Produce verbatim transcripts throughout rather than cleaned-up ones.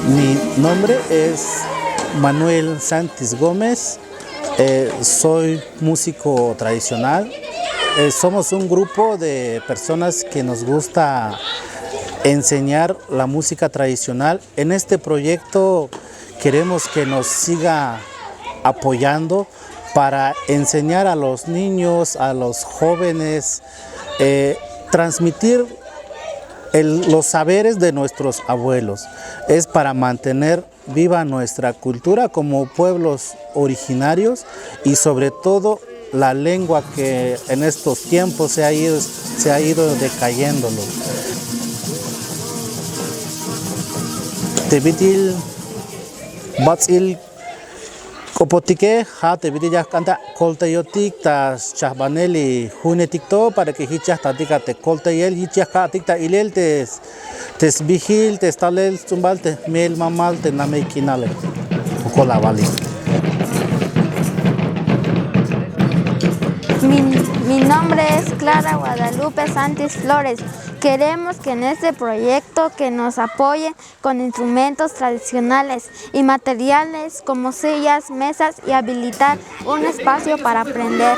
Mi nombre es Manuel Santis Gómez. Eh, soy músico tradicional. Eh, somos un grupo de personas que nos gusta enseñar la música tradicional. En este proyecto queremos que nos siga apoyando para enseñar a los niños, a los jóvenes, eh, transmitir el- los saberes de nuestros abuelos. Es para mantener viva nuestra cultura como pueblos originarios y sobre todo la lengua que en estos tiempos se ha ido, se ha ido decayéndolo. Te bit'il bats'il k'opotike, ja' te bit'il ya jk'an ta koltayotik ta schajbanel y junetik to para que jich ya jtatik a te koltayel, jich ya jka'tik ta ilel te te sbijil, te stalel sts'umbal te jme'el mamal te namey k'inale. Jokol awalil. Mi, mi nombre es Clara Guadalupe Santis Flores. Queremos que en este proyecto que nos apoyen con instrumentos tradicionales y materiales como sillas, mesas y habilitar un espacio para aprender.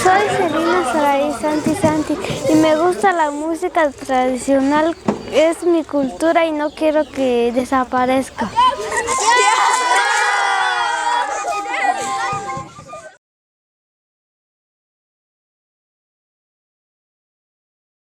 Soy Selina Saraí Santi Santi y me gusta la música tradicional, es mi cultura y no quiero que desaparezca.